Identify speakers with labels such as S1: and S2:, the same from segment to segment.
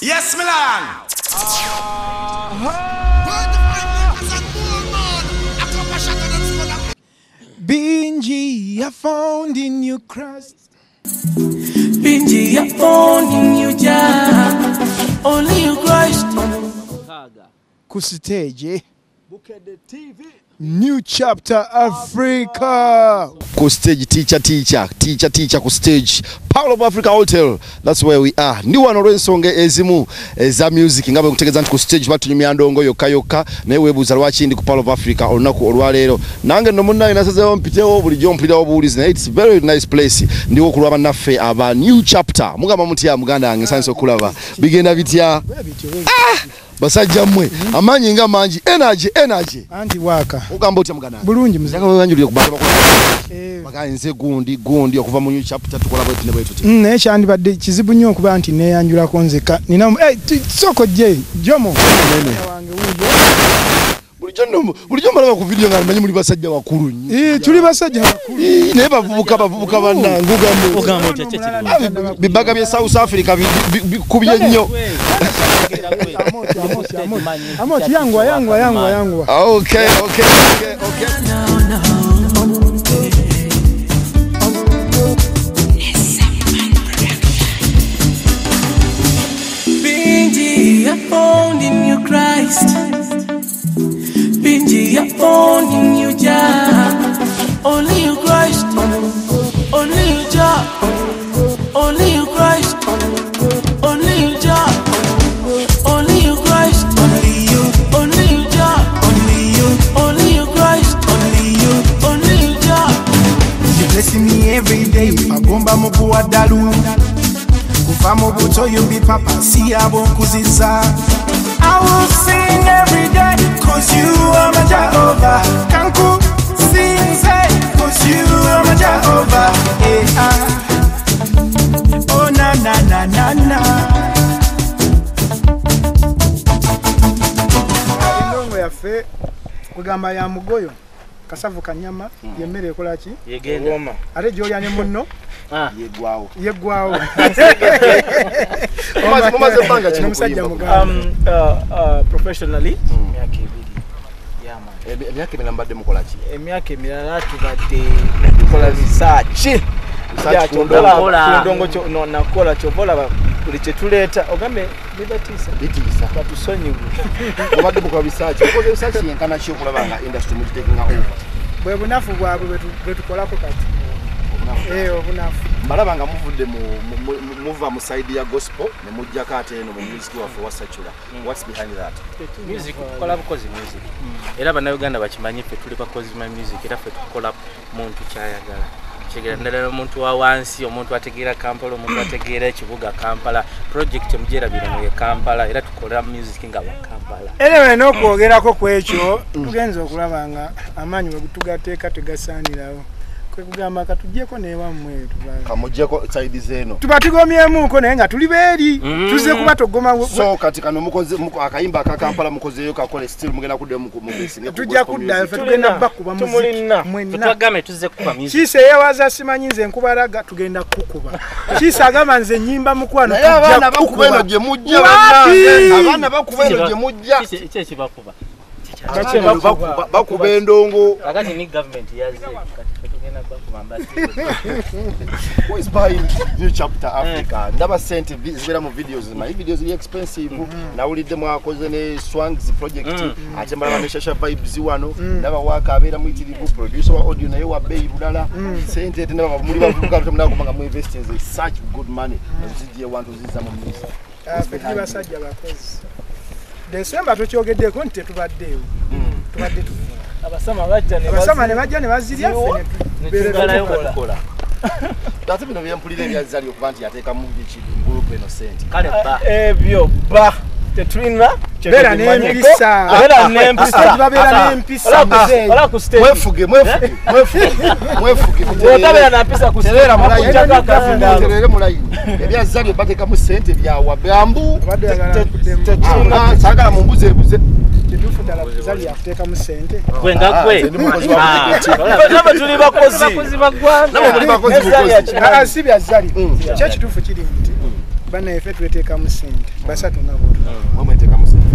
S1: Yes, Milan.
S2: Binji, I found in you Christ.
S3: Binji, I found in you Jah. Only you Christ.
S2: Ku stage. Bukedde TV. New Chapter Africa.
S4: Ku stage, teacher, teacher, teacher, teacher, ku stage. Pearl of Africa Hotel. That's where we are. Ndi wano olw'ensonga ezimu eza music nga bwe nkutegeeza nti ku stage batunyumya ndongo yokka yokka, naye weebuuza lwaki ndi ku Pearl of Africa olunaku olwaleero. Nange nno munnange nasazeewo mpitewo, bulijjo mpulirawo buwulizi, naye it's very nice place. Ndiwo okulwa bannaffe aba New Chapter. Mugamba mutya muganda wange, nsanyuse okulaba. Bigenda bitya? Basajja mmwe, amaanyi nga mangi, energy, energy.
S2: Anti waka.
S4: Ogamba otya muganda wange?
S2: Bulungi mzee.
S4: Njagala weeyanjulire ku bantu abakola. Bagamba nze gundi gundi okuva mu New Chapter tukola bwe ne bwe tuti.
S2: Naye kyandibadde kizibu nnyo okuba nti neeyanjulako nzekka. Nina soko je Jomo. Wange wuyo.
S4: Bulijjo mbalaba ku video nga mmanyi muli basajja bakulu nnyo.
S2: Tuli basajja bakulu.
S4: Naye bavubuka bavubuka bannange,
S5: ogamba otya kye kiriwo?
S4: Bibaga bye South Africa bikubye nnyo.
S2: Amoti yangwa yangwa yangwa yangwa.
S4: Okay, okay, okay, okay.
S3: Binji, I found in you Christ. Binji, I found in you Jah. Only you Christ. Only you Jah. Only you Christ. Only you Jah. Only you Christ. Only you. Only you Jah. Only you. Only you Christ. Only you. Only you Jah.
S2: You blessing me every day. Agomba mukuwa dalu. Kuva mu buto you be papa. Si abo nkuziza. I will sing every day, cause you are my Jehovah. Kanku sing say, cause you are my Jehovah. Eh, ah. Oh na na na na na. Endongo yaffe kugamba ya mugoyo kasavu kanyama yemmere ekola ki?
S5: Yegenda.
S2: Ate gy'olya ne munno?
S4: Yeggwawo.
S2: Yeggwawo.
S4: Mumaze ebbanga ki
S2: Omusajja
S4: mukuyimba?
S2: muganda.
S5: Professionally emyaka ebiri. Yeah, man.
S4: Emyaka emirala mbadde mukola ki?
S5: Emyaka emirala tubadde tukola research.
S4: Research ku
S5: ndongo. Nakola kyova olaba buli kye tuleeta ogambe bibatiisa.
S4: Bitiisa.
S5: Batusonyiwe.
S4: Mubadde mukola research. Mukoze research yenkana ki okulaba nga industry mugitekinga over?
S2: Bwe bunafu bwabwe bwe tukolako kati. Obunafu.
S4: Mbalaba nga muvudde muva mu side ya gospel ne mujjako ate eno mu music waffe wa secular. What's behind that?
S6: Music tukola bukozi music. Era bannayuganda bakimanyi ffe tuli bakozi ma music, era ffe tukola muntu kyayagala. Kitegeera ddala omuntu wa wansi, omuntu ategeera Kampala, omuntu ategeera ekibuga Kampala. Project mugyerabire mu ye Kampala, era tukola music nga wa Kampala.
S2: Anyway, n'okwogerako ku ekyo tugenze okulaba nga amaanyi we tugateeka tegasaanirawo. Kwe kugamba katuggyeko n'ewammwe
S4: Kamuggyeko side z'eno.
S2: Tuba tugomyemuko naye nga tuli beeri. Tuzze kuba togoma.
S4: So kati kano mukoze akayimba aka Kampala mukozeeyo kakole still mugenda kuddayo mu besi.
S2: Tujja kuddayo ffe tugenda bakuba muziki. Mwenna.
S6: Twagambe tuzze kuba music.
S2: Kiise yeewaza simanyi nze nkubalaga tugenda kukuba. Kiise agamba nze nnyimba mukwano
S4: tujja kukuba. Abaana bakuba eno gye mujja bannange. Abaana bakuba eno gye mujja.
S6: Ki ekibakuba?
S4: Bakuba endongo.
S6: Kakati ni government yazze kati tugenda bakuba mbasi.
S4: Who is buying New Chapter Africa? Ndaba sente zibeera mu videos, my videos ziri expensive. Nawulidde mwakoze ne Swangs project, ate mbalaba ne Shasha Vibes wano. Ndaba waka abeera muyitirivu, producer wa audio naye wa bbeeyi bulala. Sente ate ndaba muli bavubuka temunakoma nga mu investing such good money. Zijje wantu zizza mu music.
S2: Ffe tuli basajja bakozi. Desemba tukyogeddeko nti tetubaddeewo. Tubadde tuvuga.
S5: Abasama bajja ne
S2: Abasama ne bajja ne bazirya ffe ne
S6: tubeera tukola.
S4: Ate bino byempulira ebya Zari okuba nti yateekamu biki group eno sente.
S6: Kale ba.
S5: Ebyo ba tetulina
S2: Beera n'empisa.
S5: Beera n'empisa.
S2: Babeera n'empisa.
S5: Ola ku stage.
S4: Mwefuge, mwefuge, mwefuge, mwefuge.
S5: Otabeera na mpisa ku stage.
S4: Terera mu line. Terera mu line. Ebya Zari bateekamu sente byawa byambu. Saagala mumbuze ebuze.
S2: Kituufu ddala Zari yakuteekamu sente.
S6: Gwe nga gwe.
S5: Nabo tuli bakozi.
S6: Bakozi ba ggwanga.
S4: Nabo muli bakozi bukozi.
S2: Si bya Zari. Kyo ekituufu kiri nti Bana ife tweteekamu ssente basatu nabo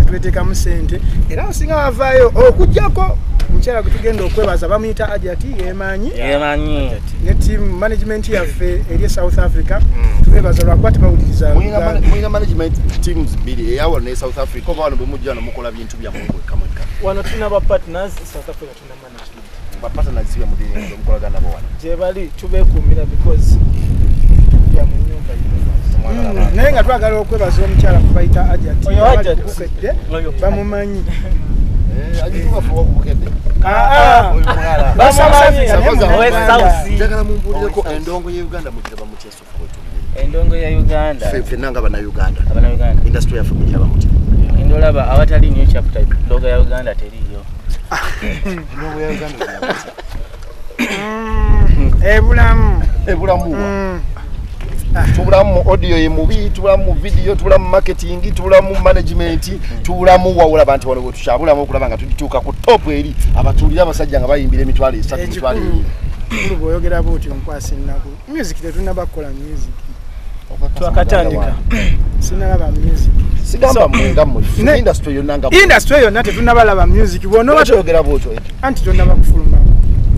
S2: tweteekamu ssente era osinga wavaayo okuggyako mukyala gwe tugenda okwebaza bamuyita Ajati yemanyi ne team management yaffe eri South Africa tubebaza lwakuba tebawuliriza.
S4: Mulina management teams bbiri eya wano ne South Africa oba wano bwe mujja wano mukola bintu byammwe mwekka mwekka?
S5: Wano tulina ba partners, South Africa tulina management.
S4: Ba partners bya mudiringo mukolagana nabo wano
S5: gye bali tubeekuumira because bya mu nnyumba.
S2: Naye nga twagala okwebaza omukyala gwe bayita Ajati bamumanyi.
S4: Njagala mumbuulireko endongo ya Uganda mugiraba mutya so far?
S6: Endongo ya Uganda
S4: ffenna nga Bannayuganda, industry yaffe mugiraba mutya?
S6: Ndolaba awatali new chapter endongo ya Uganda teriiyo.
S4: Endongo ya Uganda
S2: ebulamu
S4: ebulamu tubulamu audio ye mubi, tubulamu video, tubulamu marketing, tubulamu management, tubulamu wawula abantu wano bwe tukyabulamu okulaba nga tugituuka ku top eri abatuulira abasajja nga bayimbira emitwalo esatu emitwalo ebiri.
S2: Ekikulu bw'oyogera bw'otyo nkwasa ennaku. Music tetunnaba kukola music.
S5: Twakatandika.
S2: Sinnalaba music.
S4: Sigamba mmwe nga mmwe, industry yonna nga
S2: industry yonna tetunnabalaba music. Bw'onooba
S4: toyogera bw'otyo
S2: anti tonnaba kufuluma.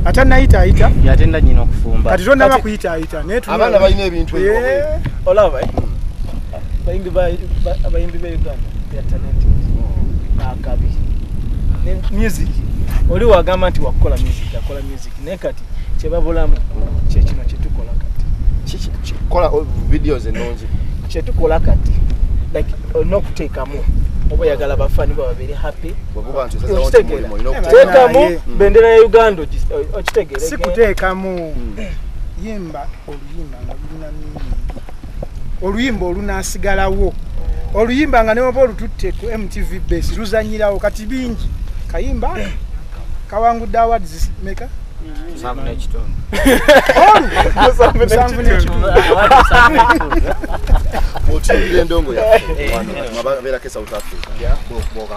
S2: Ate nayitaayita
S6: ate nda nnyina okufumba
S2: kati tonnaba kuyitaayita naye
S4: abaana balina ebintu ebyo.
S5: Olaba abayimbi ba Uganda they are talented akabi ne music oli wagamba nti wakukola music akola music naye kati kyebabulamu kyekino kyetukola kati
S4: kola videos ennungi
S5: kyetukola kati like olina okuteekamu oba oyagala bafaani bo babeere happy teekamu bendera ya Uganda okitegeere
S2: si kuteekamu yimba oluyimba nga lulina meaning oluyimba olunaasigalawo oluyimba nga ne bw'oba olututte ku MTV base luzannyirawo kati bingi kayimba kawangudde awards meka
S6: 7.5.
S2: 7.5.
S4: Otuulira endongo yaffe wano ababeerako e South Africa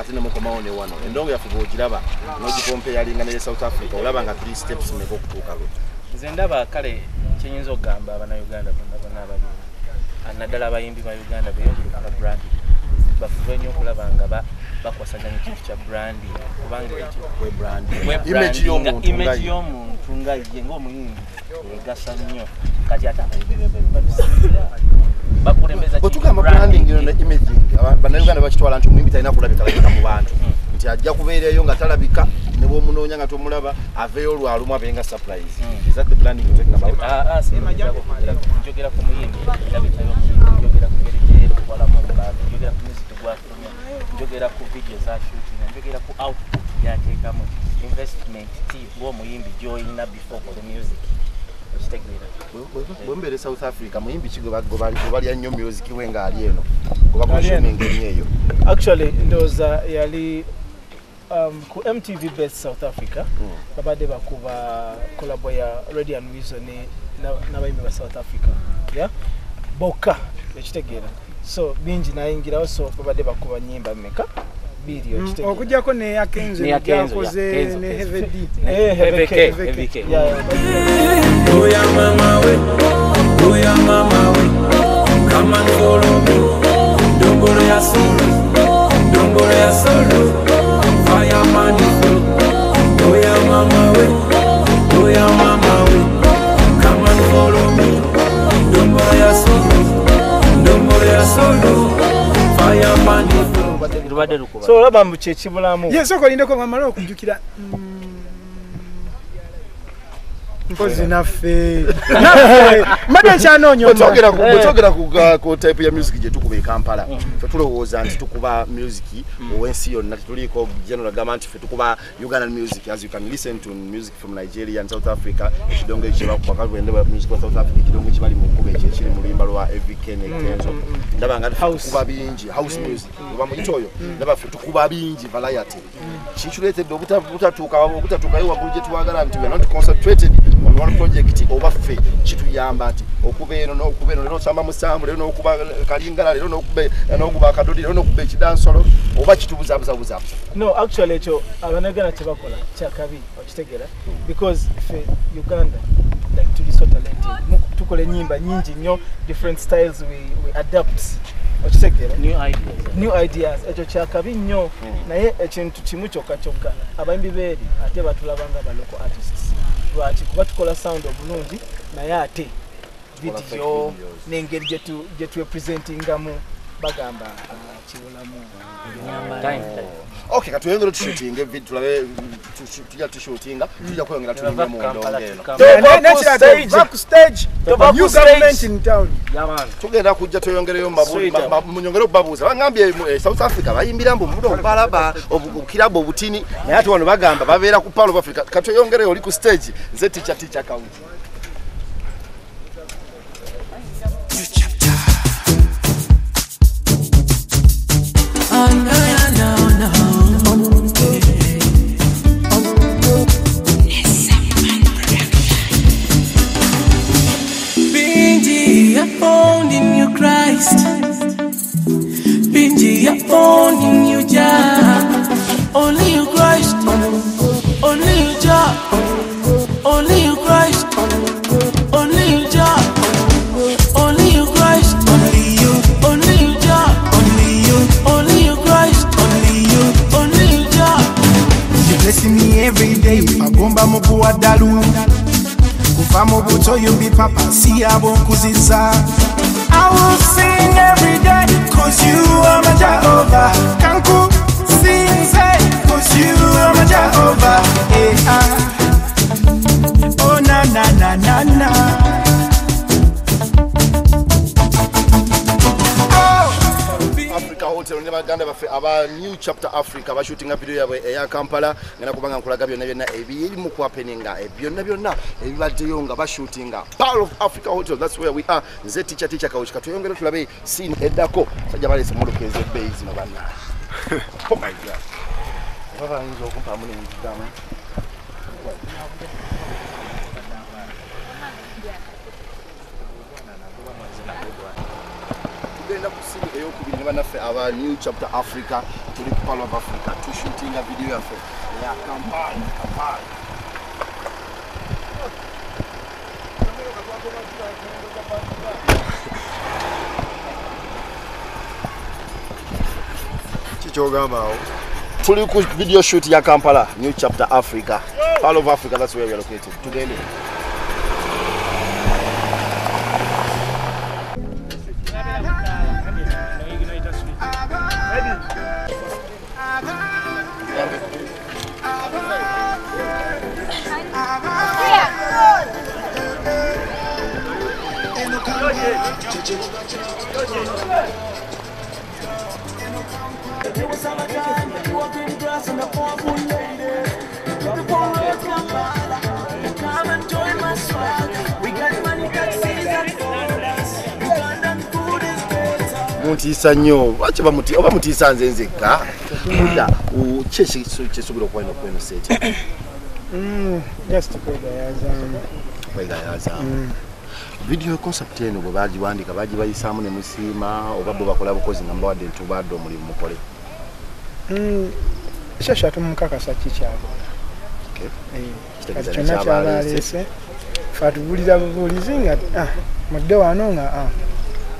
S4: ate ne mukomawo ne wano endongo yaffe bw'ogiraba n'ogikompeyalinga ne South Africa olaba nga tuli steps meka okutuuka lwo.
S6: Nze ndaba kale kyenyinza okugamba Abannayuganda bonna bonna abali naddala abayimbi ba Uganda beeyongere okukola branding bafube nnyo okulaba nga bakwasaganya ekintu kya branding kubanga image y'omuntu nga ye ng'omuyimbi egasa nnyo kati ate abayimbi b'ebweru batusingira bakulembeza
S4: bwe tugamba branding ne imaging Bannayuganda bakitwala nti omuyimbi talina kulabikalabika mu bantu nti ajja kubeerayo nga talabika ne bw'omunoonya nga tomulaba aveeyo olwalumu abeere nga surprise. Is that the branding you're talking about?
S6: Njogera ku muyimbi endabika y'omuyimbi njogera ku ngeri gyetwalamu mu bantu njogera ku music gwafulumya njogera ku video za shooting njogera ku output gy'ateekamu investment ki ng'omuyimbi gy'oyina before okole music okitegeera.
S4: Bwe mbeera e South Africa muyimbi ki gwe balya nnyo music we ng'ali eno gwe bakonsuminga ennyo eyo?
S5: Actually ndowooza yali ku MTV Base South Africa babadde bakuba collabo ya Radio and Weasel n'abayimbi ba South Africa yeah bokka ekitegeera so bingi nayingirawo so babadde bakuba nnyimba mmeka bbiri okitegeera
S2: okuggyako ne Akenzo gyakoze ne Heavy D
S6: Heavy K.
S3: Oya mama we, oya mama we, come and follow me. Dongoro ya solo, dongoro ya solo, fire man flow. Oya mama we, oya mama we, come and follow me. Dongoro ya solo, dongoro ya solo, fire man flow.
S5: So olaba mbu kyekibulamu.
S2: Ye sooka olindeko nga mmale okujjukira mpozi naffe mbadde nkyanoonya
S4: bwetwogera ku type ya music gye tukuba e Kampala ffe tulowooza nti tukuba music ow'ensi yonna tetuliiko general gamba nti ffe tukuba Ugandan music as you can listen to music from Nigeria and South Africa ekidongo ekyebakuba ndaba music wa South Africa ekidongo ekibali mu kkuba ekyo ekiri mu luyimba lwa AVK ne Kenzo ndaba nga tukuba bingi house music oba muyita oyo ndaba ffe tukuba bingi variety kituleetedde obutatuukayo waggulu gye twagala nti we are not concentrated on one project oba ffe kituyamba nti okuba eno n'okuba eno leero osamba musanvu leero n'okuba kalingala leero n'okuba akadodi leero n'okuba ekidansolo oba kitubuzaabuzabuzabuza.
S5: No, actually ekyo Abannayuganda kyebakola kyakabi okitegeera because ffe Uganda Like tuli so talented. Tukola ennyimba nyingi nnyo, different styles we adapt. Okitegeera?
S6: New ideas.
S5: New ideas. Ekyo kyakabi nnyo. Naye ekintu kimu kyokka kyokka abayimbi beeri ate batulaba nga ba local artists. Lwaki? Kuba tukola sound obulungi naye ate video n'engeri gye twepresentingamu bagamba kibulamu.
S4: Okay, katuyongere tushutinge video tulabe tujja tushutinga tujja kweyongera tunyumye mu ndongo eno.
S2: Back stage. New government in town.
S4: Tugenda kujja tuyongereyo munyongere okubabuuza. Bangambye South Africa bayimbira mbu mubudo obubalaba obukirabo obutini naye ate wano bagamba babeera ku Pearl of Africa. Katuyongereyo oli ku stage nze teacher Kawuki.
S3: Found in you Christ, Binji, I found in you Jah. Only you Christ, only you Jah, only you Christ, only you Jah, only you Christ, only you Jah, only you Christ, only you Jah.
S2: You blessing me every day, Pagomba muguwa dalu. Kuva mu buto you be papa, si abo nkuziza. I will sing every day, cause you are my Jehovah. Kanku sinze, cause you are my Jehovah. Eh, ah. Oh na na na na na.
S4: Africa Hotel ne baganda baffe aba New Chapter Africa bashootinga video yabwe eya Kampala ngena kubanga nkulaga byonna byonna ebiri mu kuhappeninga byonna byonna ebibaddeyo nga bashootinga Pearl of Africa Hotel. That's where we are. Nze teacher Kawuki katuyongere tulabe scene eddako sajja balese mmotoka ez'ebbeeyi zino banna. Oh my God. Baba ayinza okumpaamu n'enzigamu. Tugenda ku scene ey'okubiri ne bannaffe aba New Chapter Africa tuli ku Pearl of Africa tushootinga video yaffe eya Kampala.
S1: Kikyogamba awo?
S4: Tuli ku video shoot ya Kampala, New Chapter Africa, Pearl of Africa, that's where we are located. Tugende. Muntiisa nnyo lwaki oba mutiisa nze nzekka muda kyekisobola okuba eno seti
S2: just kwegayazaamu
S4: kwegayazaamu. Video concept eno bwe bagiwandika bagibayisaamu ne musiima oba bo bakola bukozi nga mubawadde nti obadde omulimu mukole?
S2: Shasha tumukakasa kikyakola. Kati kyonna kyabaleese fe atubuulira bubuulizi nga mudde wano nga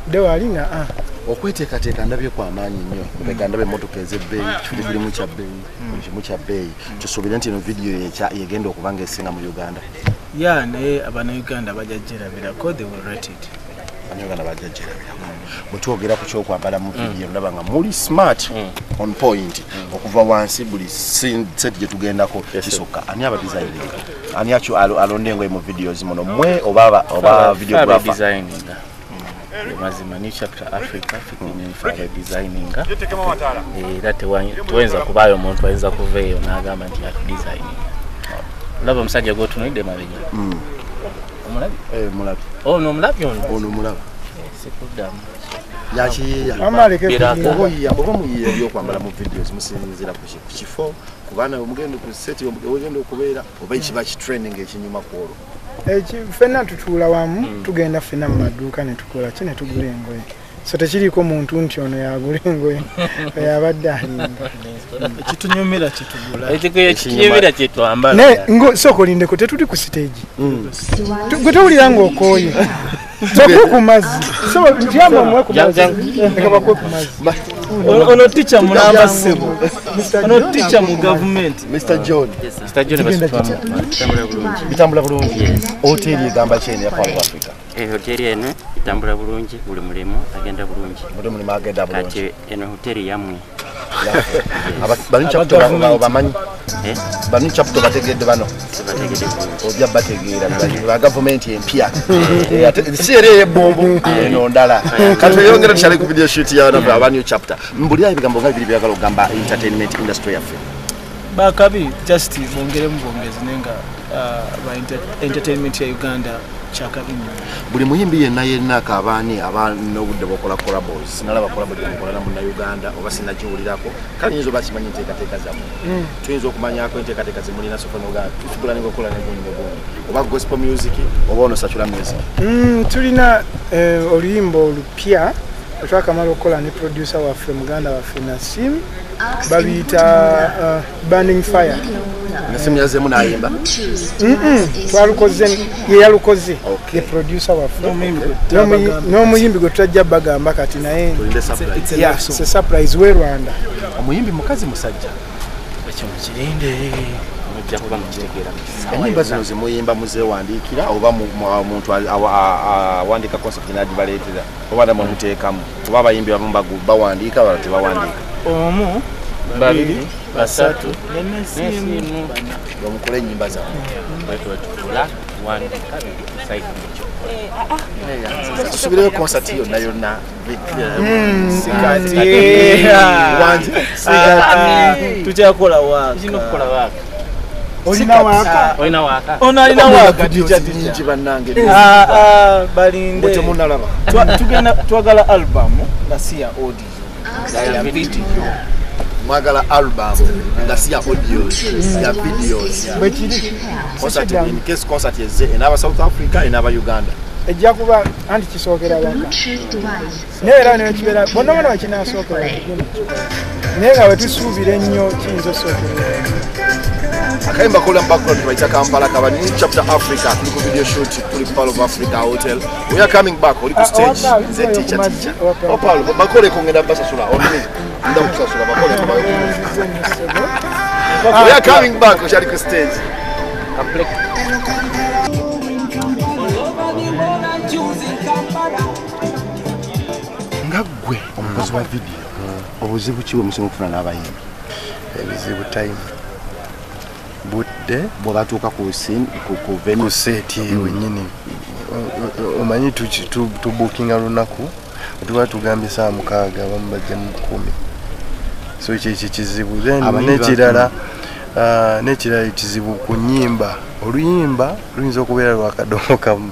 S2: mudde wali nga
S4: Okweteekateeka ndabye kwa maanyi nnyo mbega ndabye emmotoka ez'ebbeeyi kifo kirimu kya bbeeyi buli kimu kya bbeeyi tusuubire nti eno vidiyo yegenda okuba nga esinga mu Uganda.
S5: Yeah, naye abannayuganda bajja gyerabirako, they will rate it.
S4: Abannayuganda bajja gyerabirako. Bwe twogera ku kyokwambala mu vidiyo ndaba nga muli smart on point okuva wansi buli set gye tugendako kisukka. Ani aba designing? Ani alonda engoye mu videos muno mmwe oba videographer?
S6: Designing. Mazima New Chapter Africa ffe designinga era tewayinza kubaayo omuntu ayinza kuva eyo n'agamba nti atudesigninga. Olaba omusajja gw'otunuulidde mabega? Omulabye?
S4: Mulabye.
S6: Ono omulabye ono?
S4: Ono mulaba.
S6: Sikuddamu.
S4: Yakiyiiya. Oba muyiiya ebyokwambala mu videos musinziira ku kifo ku baana omugenda ku set ogenda okubeera oba ekiba ki training ekinyuma ku olwo.
S2: Ffenna tutuula wamu tugenda ffenna mu maduuka ne tukola ki ne tugula engoye.
S1: So tekiriko muntu nti ono yagula engoye yabadde alinda.
S5: Ekitunyumira kitugula.
S6: Ekitunyumira kitwambala.
S1: Naye sooka olindeko tetuli ku stage. Gwe towulira ng'okooye. Bakuwe ku mazzi. So ntyamba muwe ku mazzi. Leka bakuwe ku mazzi.
S5: Ono teacher mulamba ssebo. Ono teacher mu government.
S4: Mr. John.
S6: Mr. John
S4: bitambula bulungi. Hoteli egamba ki eno ya Pearl of Africa?
S7: Hoteli eno etambula bulungi, buli mulimu agenda bulungi.
S4: Buli mulimu agenda bulungi.
S7: Kati eno hoteli yammwe.
S4: Bano chapter bamanyi. Bano chapter bategedde bano.
S7: Bategedde bulungi.
S4: Ojja bategeera ba government empya. Si eri ey'ebbombo eno ndala. Kati oyongera tukyale ku video shoot ya aba new chapter. Mbulira ebigambo nga bibiri byagala okugamba entertainment industry yaffe.
S5: Bakabi just bongeremu bongezi nenga ba entertainment ya Uganda kyakabi nnyo.
S4: Buli muyimbi yenna yenna akabaani aba n'obudde bw'okola collabos. Sinalaba collabo gye mukola na Munnayuganda oba sinnagiwulirako. Kale nyinza oba simanyi enteekateeka zammwe. Tuyinza okumanyako enteekateeka ze mulina so far n'ogamba tusobola ne okukola ne gundi ne gundi. Oba gospel music oba ono secular music.
S1: Tulina oluyimba olupya twakamala okukola ne producer waffe muganda waffe Nassim, baluyita Burning Fire.
S4: Nassim yazzeemu n'ayimba?
S1: Twalukoze, ye yalukoze, ye producer waffe n'omuyimbi gwe tutajja bagamba kati naye it's a surprise we Rwanda.
S4: Omuyimbi mukazi musajja?
S6: Ekyo mukirinde, mujja kuba mukitegeera.
S4: Ennyimba zino zemuyimba muzeewandiikira oba omuntu awandiika concept n'agibaleetera oba namwe muteekamu oba abayimbi abamu bawandiika abalala tebawandiika?
S5: Omu, babiri, basatu, n'essimu.
S4: Bamukole ennyimba zammwe.
S6: Bwe tukola wandiika decide ekyokukola.
S4: Tusubireyo concert yonna yonna.
S5: Sikati. Tukyakola waaka.
S6: Tulina okukola waaka.
S1: Olina waaka?
S6: Olina waaka.
S5: Ono alina waaka teacher.
S4: Nyingi bannange.
S5: Balinde.
S4: Temunnalaba.
S5: Tugenda twagala album nga si ya audio. Ya video.
S4: Mwagala album nga si ya audio, ya videos.
S1: Bwe kiri.
S4: Concert in case concert ezze enaaba South Africa enaaba Uganda.
S1: Ejja kuba anti kisookera waka. Naye era nekibeera bonna bonna bakinasookera. Naye nga bwe tusuubira ennyo kiyinza okusookera.
S4: Akayimba kola background bayita Kampala kaba New Chapter Africa tuli ku video shoot tuli Pearl of Africa Hotel. We are coming back oli ku stage nze teacher. Oh Paul bakole kongenda basasula only nda kusasula bakole. We are coming back okyali ku stage. Nga ggwe omukozi wa video obuzibu ki bwe musinga okufuna n'abayimbi?
S8: Ebizibu time budde
S4: bwebatuuka ku scene ku venue
S8: ku set wennyini. Omanyi tubukinga lunaku tuba tugambye saa 6 abamu bajja mu 10, so ekyo kizibu. Then n'ekirala n'ekirala ekizibu ku nnyimba, oluyimba luyinza okubeera lwakadongo kamu.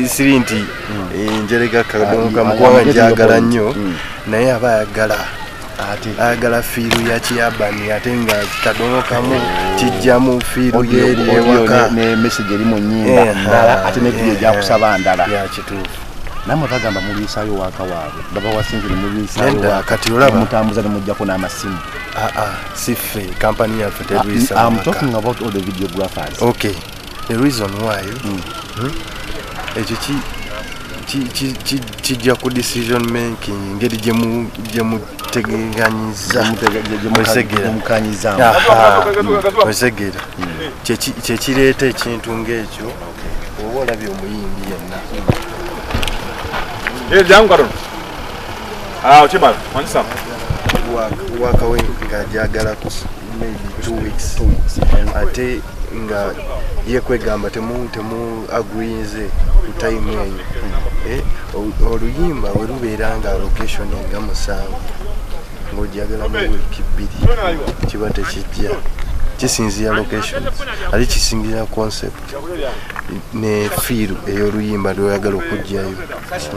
S8: Siri nti njerega kadongo kamu kubanga njagala nnyo, naye aba ayagala ayagala fiiru ya kiyabani ate nga kadongo kamu kijjamu fiiru yeri ewaka
S4: ne message eri mu nnyimba ndala ate ne video gyakusaba ndala.
S8: Ya kituufu.
S4: Namwe bagamba mulwisaayo waaka waabwe baba wasinze ne mulwisaayo waaka.
S8: Kati olaba
S4: mutambuza ne mujjako n'amasimu.
S8: Si ffe kampani yaffe terwisa.
S4: I'm talking about all the videographers.
S8: Okay, the reason why ekyo kijja ku decision making engeri gye mutegeganyiza osegera kyekireeta ekintu ng'ekyo. Oba olabye omuyimbi yenna wakawe ng'agyagala ku maybe 2 weeks ate nga ye kwegamba temu agreeinze ku time eyo. Oluyimba we lubeera nga location nga 7 ng'ogyagala mu wiiki 2 kiba tekijja. Kisinziira location ate kisinziira concept ne feel ey'oluyimba lw'oyagala okuggyayo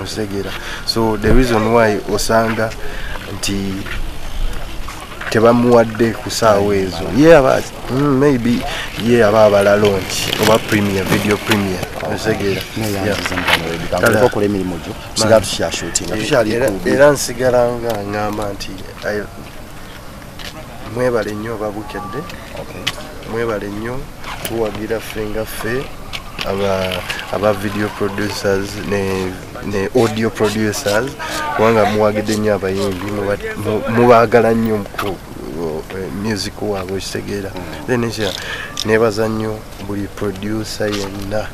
S8: osegera. So the reason why osanga nti Tebamuwadde ku ssaawa ezo. Ye aba maybe ye aba abala launch oba premiere, video premiere. Otegeera.
S4: Okola emirimu gyo, tusigala tukyashootinga, tukyali ku
S8: Era nsigala nga ngamba nti mwebale nnyo ababukedde. Mwebale nnyo kuwagira ffe nga ffe aba video producers ne audio producers, kubanga muwagidde nnyo abayimbi, mubaagala nnyo ku music waabwe, okitegeera. Then ekirala, neebaza nnyo buli producer yenna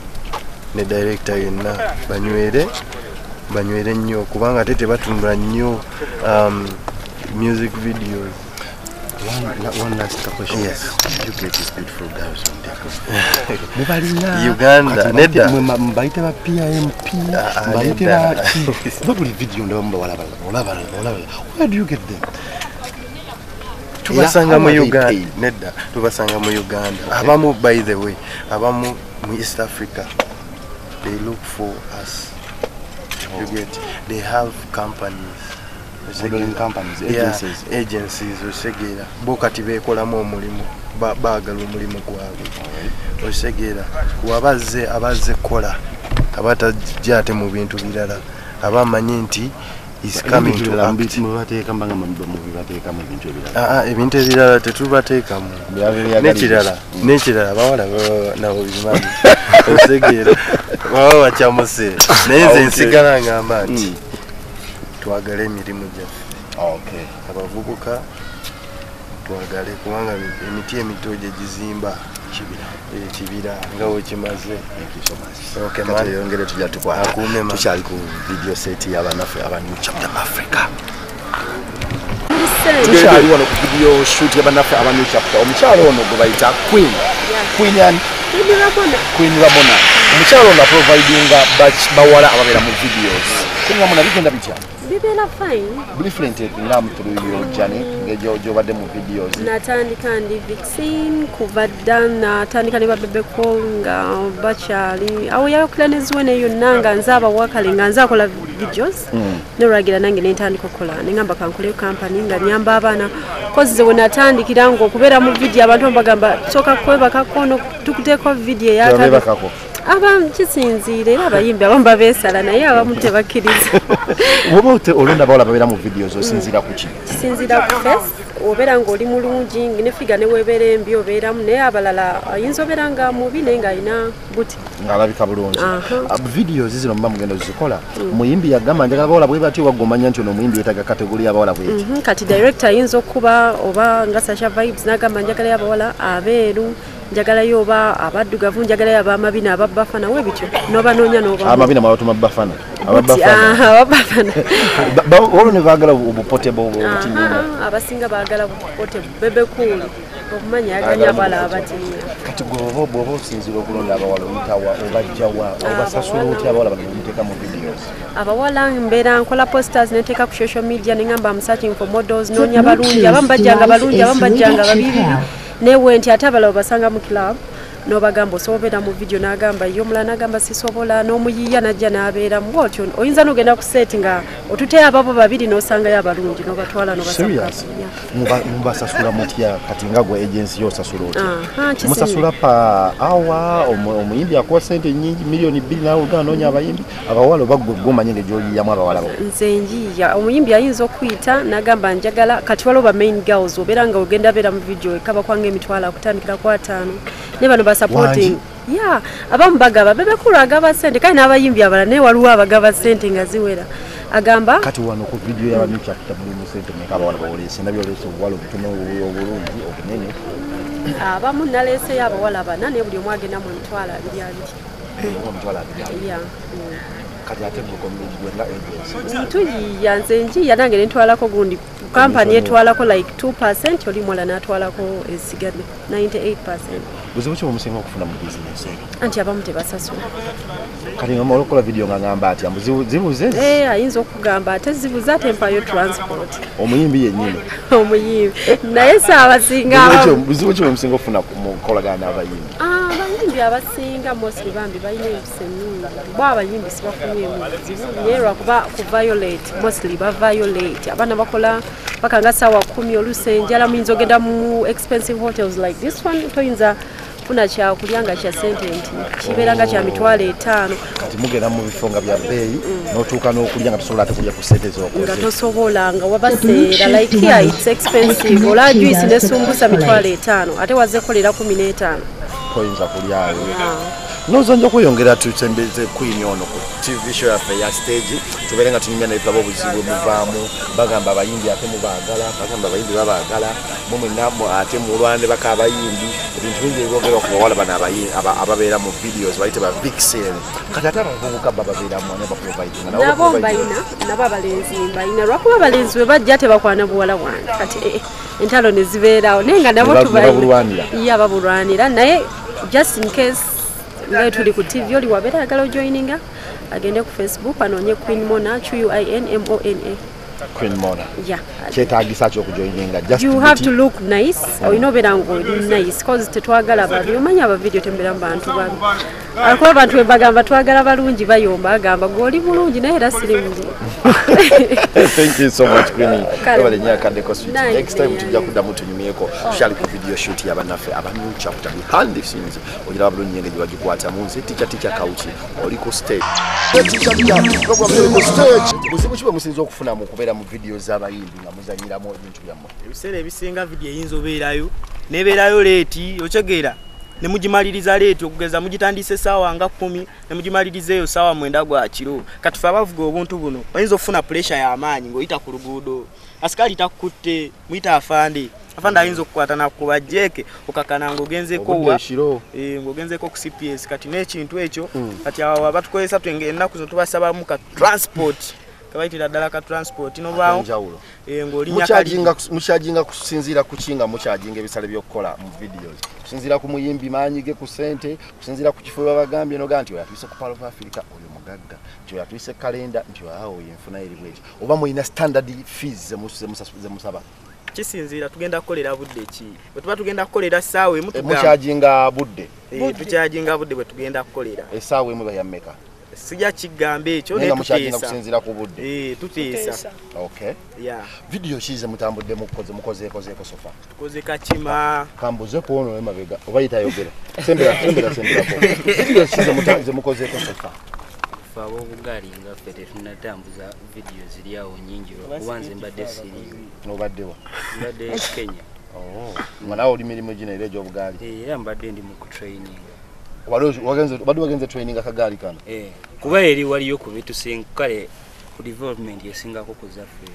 S8: ne director yenna, banywere banywere nnyo, kubanga ate tebatunula nnyo music videos.
S4: One last question.
S8: Yes.
S4: You get these beautiful girls on there. Mubalina
S8: Uganda,
S4: kati
S8: nedda.
S4: Mbayite ba PIMP,
S8: Ah,
S4: mbayite
S8: nedda.
S4: ba ki. Kuba buli video ndaba mubawala balala, olaba balala, olaba balala. Where do you get them?
S8: Tubasanga
S4: Era
S8: mu
S4: how are they
S8: Uganda.
S4: paid?
S8: Nedda, tubasanga mu Uganda. Abamu, by the way, abamu mu East Africa, they look for us. You get, they have companies.
S4: Modeling companies,
S8: Yeah,
S4: agencies.
S8: Agencies, otegeera. Bo kati beekolamu omulimu, baagala omulimu gwabwe, otegeera. Wabazze abazze kukola, aba tajja ate mu bintu birala, aba amanyi nti is coming to act.
S4: Mubateeka mbanga mubibateekamu ebintu ebirala.
S8: Ah, ah, ebintu ebirala tetubateekamu.
S4: Byaba
S8: N'ekirala, abawala baba nabo bimanyi, otegeera, baba bakyamuse. Naye nze nsigala ngamba nti twagale emirimu gyaffe. Abavubuka twagale, kubanga emiti emito gye gizimba ekibira nga wekimaze.
S4: Thank you so much.
S8: Okay,
S4: Kati
S8: man.
S4: yongere tujja tukwata.
S8: Akuume, man.
S4: Tukyali ku video set y'abanaffe aba New Chapter Africa.
S9: Sente.
S4: Tukyali wano ku video shoot y'abannaffe aba New Chapter. Omukyalo ono gwe bayita Queen. Queen yani?
S9: Queen Ramona.
S4: Queen Ramona. Omukyalo ono aprovidinga bawala ababeera mu videos. Queen Ramona, bigenda bitya?
S9: Bibeera fine.
S4: Briefly nteekeramu through your journey ng'egyo gy'obadde mu videos.
S9: Natandika ndi vixen kuva dda, natandika ne babebeko nga bakyali awo yayokera ne Zuena yonna, nga nze abawakale, nga nze akola videos. Nolwagira nange nentandika okukola, nengamba kankoleyo company nga nyamba abaana, kozi we natandikira nga okubeera mu video abantu bagamba sooka kwebakako no tukuteeko video eyakabi.
S4: Tebabebakako.
S9: Abamu kisinziira, era abayimbi abamu babeesala, naye abamu tebakkiriza.
S4: Bw'oba olonda abawala babeera mu videos, osinziira ku ki?
S9: Kisinziira ku face, obeera ng'oli mulungi ne figure ne weebeera embi obeeramu, naye abalala ayinza obeera nga mubi naye ng'alina buti.
S4: Ng'alabika bulungi.
S9: Aha.
S4: Videos zino muba mugenda ozikola, muyimbi yagamba njagala bawala bwe batyo, wagomanya nti ono omuyimbi yeetaaga category y'abawala bweti?
S9: Kati director ayinza okuba oba nga Sasha Vibes n'agamba njagalayo abawala abeeru, njagalayo oba abaddugavu, njagalayo abamabina, ababafana, we bityo n'obanoonya n'oba
S4: Amabina mwabatuma bafana?
S9: Buti, aha, ababafana.
S4: Olwo ne baagala obupotable obutinyuma.
S9: Aha, abasinga baagala bupote Bebe Cool okumanya yaganya abawala abatinya.
S4: Kati gwe bw'oba osinziira okulonda abawala, oyitawa, obajjawa, obasasula otya abawala bano bemuteeka mu videos?
S9: Abawala mbeera nkola posters neteeka ku social media, nengamba I'm searching for models, noonya balungi, abamu bajjanga balungi, abamu bajjanga babibi, newe nti ate abalala obasanga mu club n'obagamba osobola obeera mu video, n'agamba ye, omulala n'agamba sisobola, n'omuyiiya n'ajja n'abeeramu bw'otyo. Oyinza n'ogenda ku set nga otuteyo ababo babiri n'osangayo abalungi n'obatwala n'obasanga.
S4: Serious? Mubasasula mutya kati nga gwe agency yo, osasula otya?
S9: Aha,
S4: Musasula pa awa, omuyimbi akuwa sente nyingi 2 million nawe ogenda noonya abayimbi abawala, oba gwe gwomanye nga gy'oyiyamu abawala bo?
S9: Nze njiiya. Omuyimbi ayinza okuyita n'agamba njagala, kati waliwo ba main girls obeera nga ogenda beera mu video ekaba kwanga emitwalo akutandikira ku 50, ne bano ba supporting ya abamu bagaba. Bebe Cool agaba sente, kale n'abayimbi abalala, naye waliwo abagaba sente nga ziwera, agamba.
S4: Kati wano ku video y'aba New Chapter mulimu sente meka abawala bawolese? Ndabye oleese obuwala obutono, obulungi, obunene.
S9: Abamu naleeseyo abawala bana, naye buli omu agenda mu 20,000 20.
S4: 20,000 20?
S9: Ya.
S4: Kati ate gwe nga agency?
S9: Tuyiya, nze njiya nange nentwalako gundi, kampani etwalako like 2, oli muwala n'atwalako esigadde 98.
S4: Buzibu ki bwemusinga okufuna mu bizinesi eno?
S9: Anti abamu tebasasula.
S4: Kati nga olukola video nga ngamba atya mbu zibuze?
S9: Eh, ayinza okugamba ate zibuze, ate mpayo transport.
S4: Omuyimbi yennyini?
S9: Omuyimbi, naye si abasinga abamu.
S4: Buzibu ki bwemusinga okufuna mu kukolagana n'abayimbi?
S9: Ah, abayimbi abasinga mostly bambi balina empisa ennungi. Bo abayimbi sibafunyeemu buzibu, naye lwakuba kuvayo late, mostly bavayo late. Abaana bakola Paka nga sawa 10 oluusi enjala muyinza ogenda mu expensive hotels like this one toyinza funa kyakulya nga kya sente nti kibeera nga kya 50,000.
S4: Kati mugenda mu bifo nga bya bbeeyi n'otuuka n'okulya nga tosobola ate kulya ku sente z'okoze.
S9: Nga tosobola nga wabaseera like here it's expensive. Ola juice ne sumbusa 50,000 ate wazze kolera 15.
S4: Toyinza kulyayo. Nozo nja kweyongera tutembeze Queen ono ku TV show yaffe ya stage tubeere nga tunyumya naye tulaba obuzibu muvaamu bagamba abayimbi ate mubaagala bagamba abayimbi babaagala mumwenna ate mulwane baka abayimbi ebintu bingi ebyogerwa ku bawala bano ababeera mu videos bayite ba vixen kati ate abavubuka bababeeramu ani abaprovidinga
S9: nabo mbayina nabo abalenzi mbayina lwakuba abalenzi bwe bajja tebakwana buwala bwange kati entalo ne zibeerawo naye nga nabo
S4: tubalwanira
S9: iya babulwanira naye just in case ngayo tuli ku TV oli wabeera ayagala ojoininga agende ku Facebook anoonye Queen Mona Q-U-I-N M-O-N-A.
S4: Queen Mona.
S9: Yeah.
S4: Kyetaagisa ki okujoininga? Just
S9: you have to look nice. Olina obeera ng'oli nice cause tetwagala babi. Omanyi aba video tembeera mu bantu babi. Akuba abantu bagamba twagala balungi bayomba agamba gw'oli bulungi naye era siri mulungi.
S4: Thank you so much Queen. Webale nnyo akaddeko sweet. Next time tujja kuddamu tunyumyeko tukyali ku video shoot y'abannaffe aba new chapter behind the scenes. Ogiraba bulungi engeri gye bagikwatamu. Nze Teacher Kauki oli ku stage. Teacher program eri ku stage. Buzibu ki bwe musinza okufuna mu kubeera mu video z'abayimbi nga muzannyiramu ebintu byammwe?
S10: Ebiseera ebisinga video eyinza obeerayo nebeerayo leeti otegeera ne mugimaliriza leeti okugeza mugitandise essaawa nga 10 ne mugimaliriza eyo ssaawa 9 gwa kiro. Kati ffe abavuga obuntu buno oyinza okufuna pressure y'amaanyi ng'oyita ku luguudo asikaali takukutte muyita afande afande ayinza okukwata nakuba jeke okakana ng'ogenzeko wa ng'ogenzeko ku CPS. Kati n'ekintu ekyo kati awo abatukozesa ennaku zino tubasabamu ka transport kabayitira ddala ka transport nobaawo ng'olinnya
S4: mukyajinga kusinziira ku ki nga mukyajinga ebisale by'okukola mu videos kusinziira ku muyimbi maanyi ge ku ssente kusinziira ku kifo babagambye noga nti oyo atuyise ku Pearl of Africa oyo mugagga nti oyo atuyise kalenda nti awo yenfuna eri bweti oba mulina standard fees zemusaba.
S10: Kisinziira tugenda kukolera budde ki bwe tuba tugenda kukolera ssaawa emu
S4: mukyajinga budde
S10: tukyajinga budde bwe tugenda kukolera
S4: essaawa emu bayammeka
S10: sijja kigamba ekyo naye
S4: tuteesa kusinziira ku budde
S10: tuteesa.
S4: Okay.
S10: Yeah.
S4: Video ki ze mutambudde mukoze mukozeekozeeko sofa?
S10: Tukoze kakima
S4: kambuze ku ono emabega oba yitayogera sembera video ki ze mukozeeko sofa?
S7: Ffe ab'obugaali nga ffe tetunnatambuza video ziri awo nnyingi lwakuba nze mbadde siriiyo.
S4: Obaddewa?
S7: Mbadde Kenya.
S4: Nga naawe oli mirimu gino era egy'obugaali?
S7: Era mbadde ndi mu kutraininga.
S4: Obadde wagenze training akagaali kano?
S7: Kuba eri waliyo ku bitusinga kale ku development esingako ku zaffe.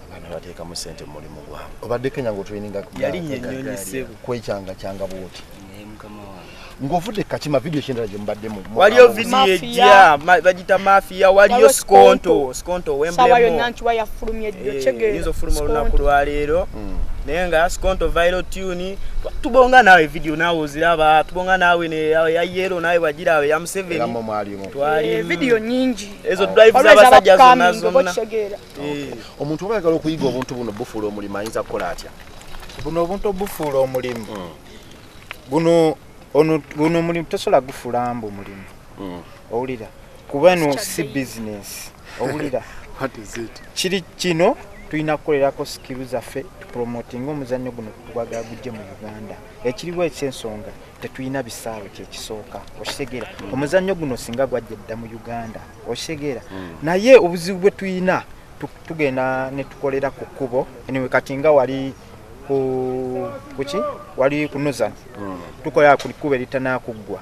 S4: Abaana bateekamu ssente mu mulimu gwabwe. Obadde Kenya ng'otraininga
S10: yalinnya ennyonyi ssebo
S4: kwekyanga bw'oti.
S7: Naye mukama wange.
S4: Ng'ovudde Kakima video ki endala gye mubaddemu?
S10: Waliyo video ejja bagita Mafia, waliyo Skonto Wembley.
S11: Sawa yonna nkiwa yafulumye ddio kyegeera.
S10: Yinza ofuluma olunaku lwaleero. Naye nga Skonto viral tune tubonga naawe video naawe oziraba tubonga naawe ya yellow naawe wagiraba ya Museveni.
S11: Video nnyingi.
S10: Ezo drive z'abasajja zonna zonna.
S4: Omuntu oba ayagala okuyiga obuntu buno bufuula omulimu ayinza kukola atya?
S1: Buno obuntu obufuula omulimu. Buno ono mulimu tosobola gufuula mbu mulimu. Owulira kuba eno si business. Owulira
S8: What is it?
S1: Kiri kino tulina kukolerako skill zaffe tupromotinga omuzannyo guno twagala gujje mu Uganda. Ekiriwo eky'ensonga tetulina bisaawe kyekisooka okitegeera. Omuzannyo guno singa gwajja dda mu Uganda okitegeera. Naye obuzibu bwe tulina tugenda ne tukolera ku kkubo anyway kati nga wali kuki wali kunoza tukolera ku kkubo eritanakuggwa.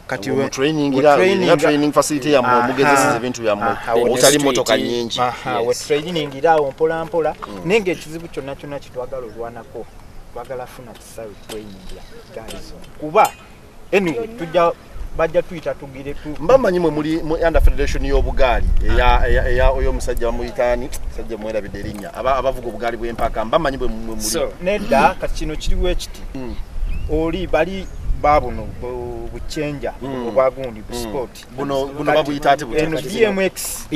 S1: Kati
S4: we training facility ya mugezesa ebintu bya otali motoka nyingi.
S1: We training irawo mpola mpola nenge ekizibu kyonna kyonna kitwagala olwanako twagala funa kisawe training ya guys kuba anyway tujja bajja tuyita tugire tu
S4: mbamanyi mwe muli under federation y'obugaali eya oyo musajja bamuyitaani musajja mwerabidde erinnya abavuga obugaali bw'empaka mbamanyi bwe muli
S1: so nedda kati kino kiriwo ekiti oli bali Babuno buchenja obwagundi bu sport
S4: buno buno babuyita ate
S1: buno BMX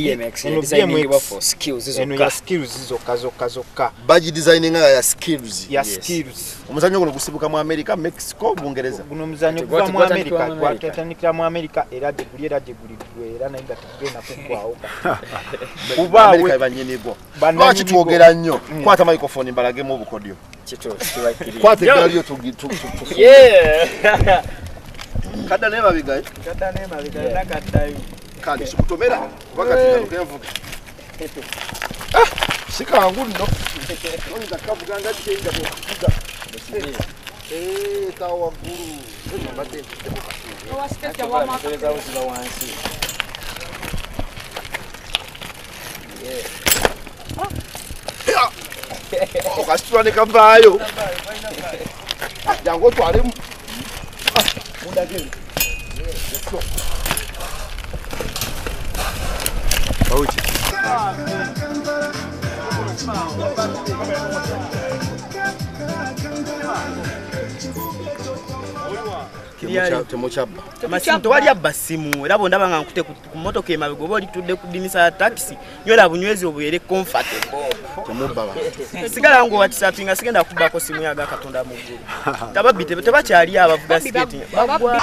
S7: eno designing for skills
S1: zokka, eno ya skills zokka zokka zokka
S4: baji designing ya skills,
S1: ya skills.
S4: Omuzannyo guno gusibuka mu America, Mexico, Bungereza.
S1: Guno omuzannyo guva mu America, gwatandikira mu America era gye guli era gye guli era naye nga tugenda kuggwawo
S4: kuba America banyinigwo. Lwaki twogera nnyo? Kwata microphone mbalagemu obukodyo. Kwata eggaali yo tugi.
S7: Yeah.
S4: Kadda ne mabigayi.
S10: Kadda ne mabigayi nakaddayo.
S4: Kandi sikutomera kuba kati ngenvuga. Ah, sikangu nno. Oyinza kavuga nga kyenja bw'okuvuga. Tawa waggulu. Mbadde ntuddeko
S7: wansi.
S4: Okasitula ne kavaayo. Jangu otwalemu. Mundagere. Let's go. Bawuki. Temukyabba.
S10: Masimu tewali abba simu era bondaba nga nkute ku mmotoka emabega oba olitudde ku ddinisa ya takisi nywera bunywezi obubeere comfortable.
S4: Temubba.
S10: Sigala ngo whatsappinga sigenda kubbako simu yaga Katonda mu ggulu. Tababbi tebakyali abavuga skate.
S4: Baggwa.